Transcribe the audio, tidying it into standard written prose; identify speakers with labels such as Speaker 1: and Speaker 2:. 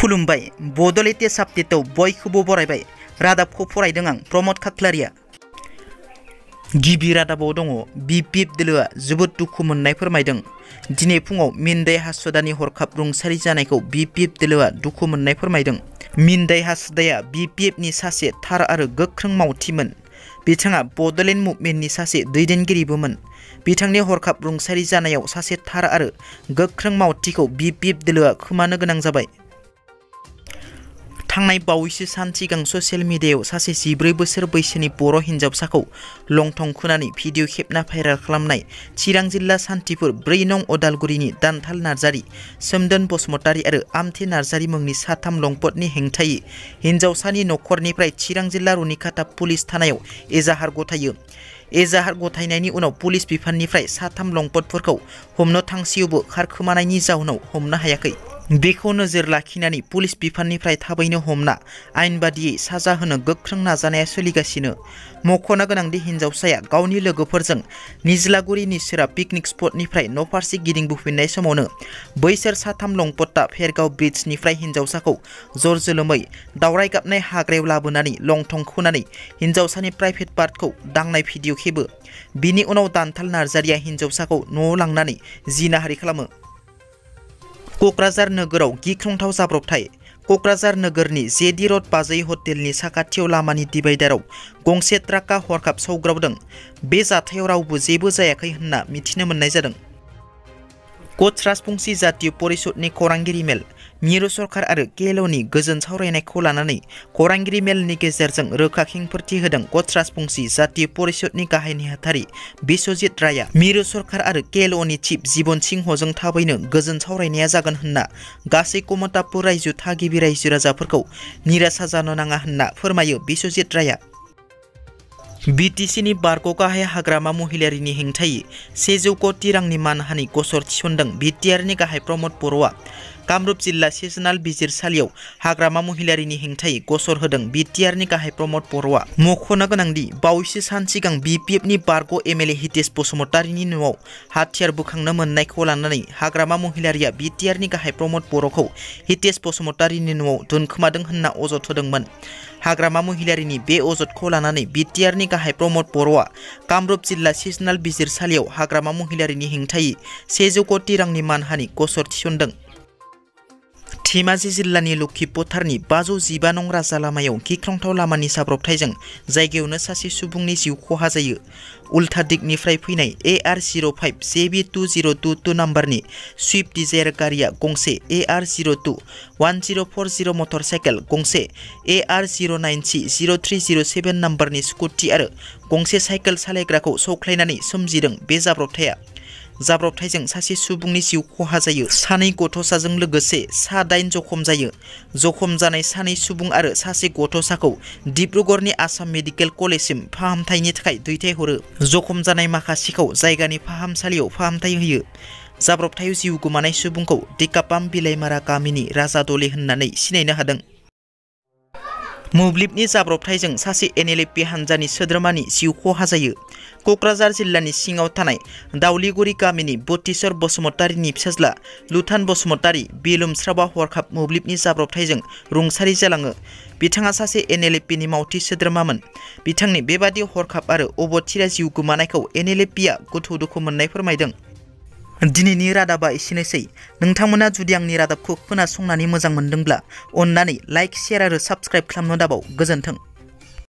Speaker 1: खुलुमबाय बड' लेटेस्ट आपडेटआव बयखौबो बरायबाय। रादाबखौ फरायदों आं प्रमद खाख्लारिया। गिबि रादाबाव दङ BPF दोलोआ जोबोद दुखु मोननाय फोरमायदों। दिनै फुङाव मिन्दाय हासुदानि हरखाब रुंसारि जानायखौ BPF दोलोआ दुखु मोननाय फोरमायदों। मिन्दाय हासुदाया BPF नि सासे थार आरो गोख्रों मावथिमोन। बिथाङा बड'लेण्ड मुभमेन्टनि सासे दैदेनगिरिबोमोन। बिथांनि हरखाब रुंसारि जानायाव सासे थार आरो गोख्रों मावथिखौ BPF दोलोआ खोमानो गोनां जाबाय। थांनाय बावैसो सान सिगां ससियेल मिडियायाव सासे 14 बोसोर बैसोनि बर' हिन्जावसाखौ लंथं खुनानै भिडिअ खेबना भाइरेल खालामनाय चिरां जिल्ला सान्थिपुर 4 नं अदालगुरिनि दान्थाल नार्जारि, सोमदोन बसुमतारि आरो आमथे नार्जारि मुंनि साथाम लंपटनि हेंथायै हिन्जावसानि नखरनिफ्राय चिरां जिल्ला रुनिखाता पुलिस थानायाव एजाहार गथायो। एजाहार गथायनायनि उनाव पुलिस बिफाननिफ्राय साथाम लंपटफोरखौ हमनो थांसेयावबो खारखोमानायनि जाउनाव हमनो हायाखै। बेखौ नोजोर लाखिनानै पुलिस बिफाननिफ्राय थाबैनो हमना आयेन बादियै साजा होनो गोख्रों नाजानाया सोलिगासिनो। मख'नो गोनांदि हिन्जावसाया गावनि लोगोफोरजों निज्लागुरि निसोरा पिकनिक स्पटनिफ्राय न'फारसे गिदिंबोफिननाय समावनो बैसोर साथाम लंपटआ फेरगाव ब्रिड्जनिफ्राय हिन्जावसाखौ जर जोलोमै दावराय गाबनाय हाग्रायाव लाबोनानै लंथं खुनानै हिन्जावसानि प्राइभेट पार्टखौ दांनाय भिडिअ खेबो। बिनि उनाव दान्थाल नार्जारिया हिन्जावसाखौ न'आव लांनानै जिनाहारि खालामो। क'क्राझार नोगोराव गिख्रंथाव जाब्रबथाय। क'क्राझार नोगोरनि जेडि र'ड बाजै हटेलनि साखाथियाव लामानि डिभाइडाराव गंसे ट्राकआ हरखाब सौग्रावदों। बे जाथायाव रावबो जेबो जायाखै होनना मिथिनो मोननाय जादों। कच राजबंशी जातीय परिषदनि खौरांगिरि मेल। मिरु सरकार आरो केएलअनि गोजोन सावरायनायखौ लानानै खौरांगिरि मेलनि गेजेरजों रोखा खेंफोरथि होदों कच राजबंशी जातीय परिषदनि गाहाय नेहाथारि बिश्वजित रायआ। मिरु सरकार आरो केएलअनि चिफ जीवन सिंहजों थाबैनो गोजोन सावरायनाया जागोन होनना गासै कमतापुर रायजो थागिबि रायजो राजाफोरखौ निराशा जानो नाङा होनना फोरमायो बिश्वजित रायआ। बिटिसिनि बारग' गाहाय हाग्रामा महिलारिनि हेंथायै 100 कोटि रांनि मानहानि गसर थिसनदों बिटिआरनि गाहाय प्रमद बर'आ। कामरुप जिल्ला सेसनेल बिजिरसालियाव हाग्रामा महिलारिनि हेंथायै गसर होदों बिटिआरनि गाहाय प्रमद बर'आ। मख'नो गोनांदि बावैसो सान सिगां BPFनि बारग' एमएलए हितेश बसुमतारिनि न'आव हाथियार बोखांनो मोननायखौ लानानै हाग्रामा महिलारिया बिटिआरनि गाहाय प्रमद बर'खौ हितेश बसुमतारिनि न'आव दोनखोमादों होनना अजद होदोंमोन। हाग्रामा महिलारिनि बे अजदखौ लानानै बिटिआरनि गाहाय प्रमद बर'आ कामरुप जिल्ला सेसनेल बिजिरसालियाव हाग्रामा महिलारिनि हेंथायै 100 कोटि रांनि मानहानि गसर थिसनदों। धेमाजि जिल्लानि लखि पथारनि 515 नं राजा लामायाव गिख्रंथाव लामानि जाब्रबथायजों जायगायावनो सासे सुबुंनि जिउ खहा जायो। उल्था दिगनिफ्राय फैनाय AR05 JB2022 नाम्बारनि स्विफ्ट डिजायार गारिया गंसे AR02 1040 मटर साइकेल, गंसे AR09C 0307 नाम्बारनि स्कुटि आरो गंसे साइकेल सालायग्राखौ सौख्लायनानै सोमजिदों बे जाब्रबथाया। जाब्रबथायजों सासे सुबुंनि जिउ खहा जायो। 2 गथ'साजों लोगोसे सा 8 जखम जायो। जखम जानाय 2 सुबुं आरो सासे गथ'साखौ डिब्रुगड़नि आसाम मेडिकेल कलेजसिम फाहामथायनि थाखाय दैथायहरो। जखम जानाय माखासेखौ जायगानि फाहामसालियाव फाहामथाय होयो। जाब्रबथायाव जिउ गोमानाय सुबुंखौ दिकापाम बिलाइमारा गामिनि राजा दले होननानै सिनायनो हादों। मोब्लिबनि जाब्रबथायजों सासे NLP हान्जानि सोद्रोमानि जिउ खहा जायो। क'क्राझार जिल्लानि सिङाव थानाय दाउलिगुरि गामिनि बतिस्वर बसुमतारिनि फिसाज्ला लुथान बसुमतारि बे लोमस्रावआ हरखाब मोब्लिबनि जाब्रबथायजों रुंसारि जालाङो। बिथाङा सासे NLPनि मावथि सोद्रोमामोन। बिथांनि बेबादि हरखाब आरो अबथिरा जिउ गोमानायखौ NLPआ गोथौ दुखु मोननाय फोरमायदों। दिनैनि रादाबा एसेनोसै। नोंथांमोना जुदि आंनि रादाबखौ खोनासंनानै मोजां मोनदोंब्ला अन्नानै लाइक, शेयार आरो साबस्क्राइब खालामनो दाबाव। गोजोन्थों।